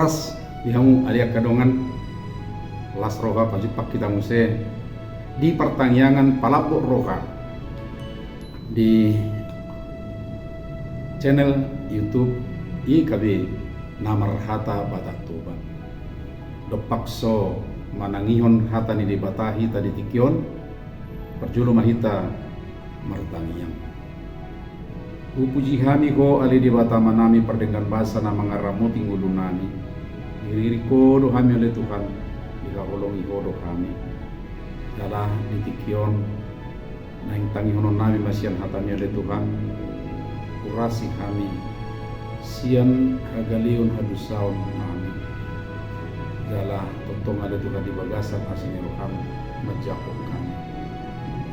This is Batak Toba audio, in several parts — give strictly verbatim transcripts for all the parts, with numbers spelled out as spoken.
Horas di hamu ale angka dongan, las roha pajumpang hita muse di partangiangan palambok roha di channel YouTube Y K B na marhata Batak Toba. Dompak so manangihon hata ni Debata hita di tingki on, parjolo ma hita martangiang. Hupuji hami Ho ale Debata Amanami pardenggan basa na mangaramoti ngolunami. Diiringiring Ho do hami ale Tuhan, dihaholongi Ho do hami. Jala di tingki on naeng tangihononnami ma sian hataMi ale Tuhan, urasi hami sian hagaleon hadosaonnami. Jala tongtong ale Tuhan di bagasan asi ni rohaM manjangkon hami.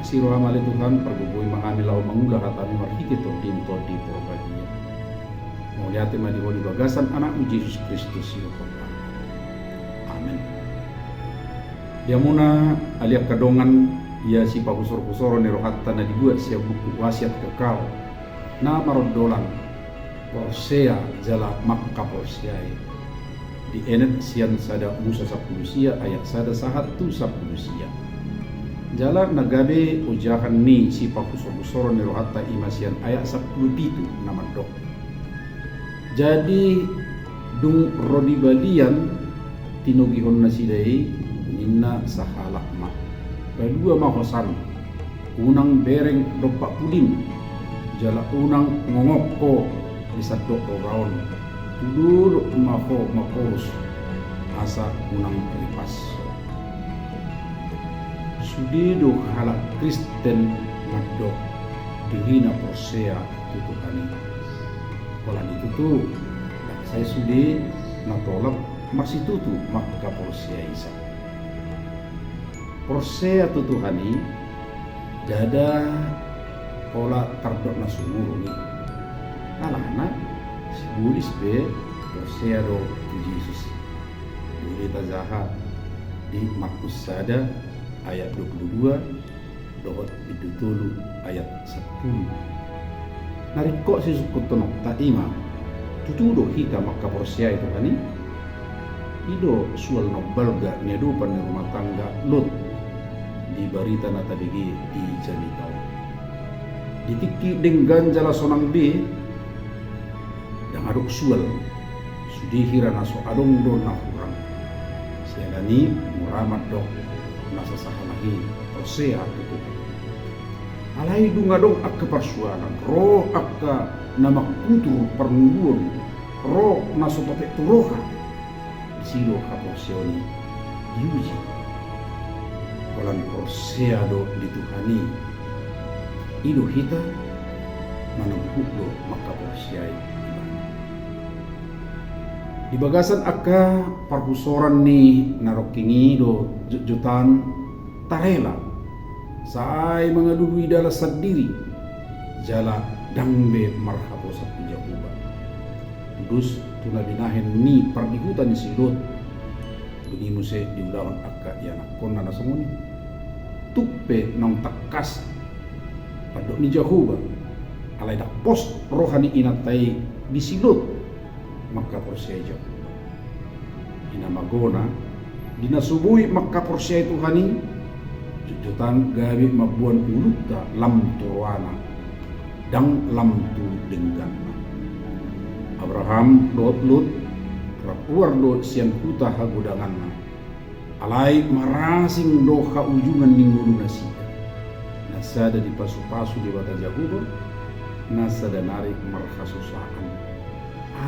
Asi rohaM ale Tuhan, pargogoi ma hami laho mangula hataMi marhite TondiM, Tondi Porbadia. Mauliate ma di Ho di bagasan AnakMu Jesus Kristus, i do Ho. Amen. Di hamuna ale angka dongan, ia sipahusorhusoron ni rohanta na dibuat sian buku Wasiat Kekal, na marondolan porsea jala mangkaporseai, dienet sian sada Musa sampulu sia ayat sada sahat tu sampulu sia. Jala na gabe ojahan ni sipahusorhusoron ni rohanta i ma sian ayat sampulu pitu na mandok: Jadi dung ro di balian, tinogihon nasida i, ninna sahalak ma: Palua ma hosan, unang bereng dompak pudim, jala unang ngongok ho di sandok roha on, tudo ma ho maporus, asa unang ripas ho. Sude do halak Kristen mandok dirina porsea tu Tuhan i. Holan i tutu, ndang sai sude na tolap marsitutu mangkaporseai sa. Porsea tu Tuhan i, ndada pola tardok na sumurung i. Alana sibolis pe porsea do tu Jesus. Boi tajaha di Markus sada ayat dua pulu dua dohot bindu tolu ayat sampulu. Na ringkot sisungkunhononta i ma: Tutu do hita mangkaporseai Tuhan i? I do sual na umbalga niadopan ni rumah tangga Lot di barita na tabege di jamita on. Di tingki denggan jala sonang be, ndang adong sual. Sude hira na so adong do na hurang. Siala ni mura mandok na sasahalak i porsea tu Tuhan. Alai dung adong angka parsoalan, ro angka na mangkutur parngoluon, ro na so topet tu roha, disi do haporseaon i diuji. Holan porsea do di Tuhan i, i do hita manungkun do mangkaporseai Ibana. Di bagasan angka parhusoran ni na rongking i do jotjotan tarela, sai mangalului dalan sandiri, jala ndang be marhaposan tu Jahowa. Tudos tu na binahen ni pardihuta ni si Lot. Dung i muse diulahon angka ianakhonna na songon i. Tung pe naung tangkas pandok ni Jahowa, alai ndang pos roha ni inanta i di si Lot mangkaporseai Jahowa. I na magona, di na so boi mangkaporseai Tuhan i, jotjotan gabe mamboan ngolunta lam tu roana, ndang lam tu dengganna. Abraham dohot Lot rap ruar do sian huta hagodanganna. Alai marasing do haujungan ni ngolu nasida. Na sada dipasupasu Debata Jahowa, na sada nari marhasusaan.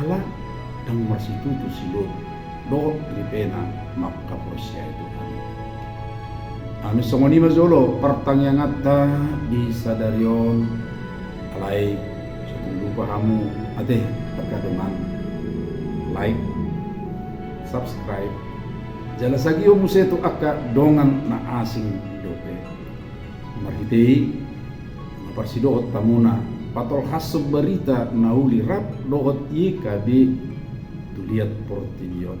Ala ndang marsitutu si Lot dohot ripena mangkaporseai Tuhan i. Amin. Songon i ma jolo partangianganta di sadari on. Alai so tung lupa hamu ate, angka dongan, like, subscribe, jala sagihon muse tu angka dongan na asing dope. Marhite i ma parsidohot hamuna patolhashon barita na uli rap dohot Y K B tu liat portibi on.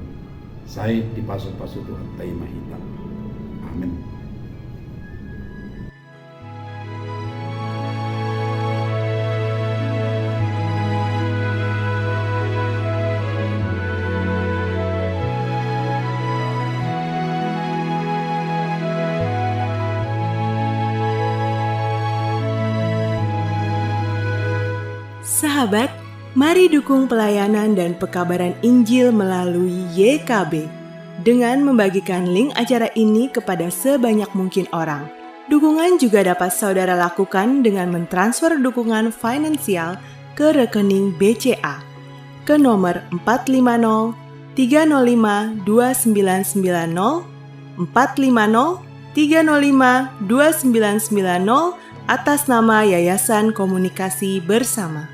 Sai dipasupasu Tuhanta i ma hita. Amin. Sahabat, mari dukung pelayanan dan pekabaran Injil melalui Y K B dengan membagikan link acara ini kepada sebanyak mungkin orang. Dukungan juga dapat saudara lakukan dengan mentransfer dukungan finansial ke rekening B C A ke nomor empat lima nol tiga nol lima dua sembilan sembilan nol, empat lima nol tiga nol lima dua sembilan sembilan nol, atas nama Yayasan Komunikasi Bersama.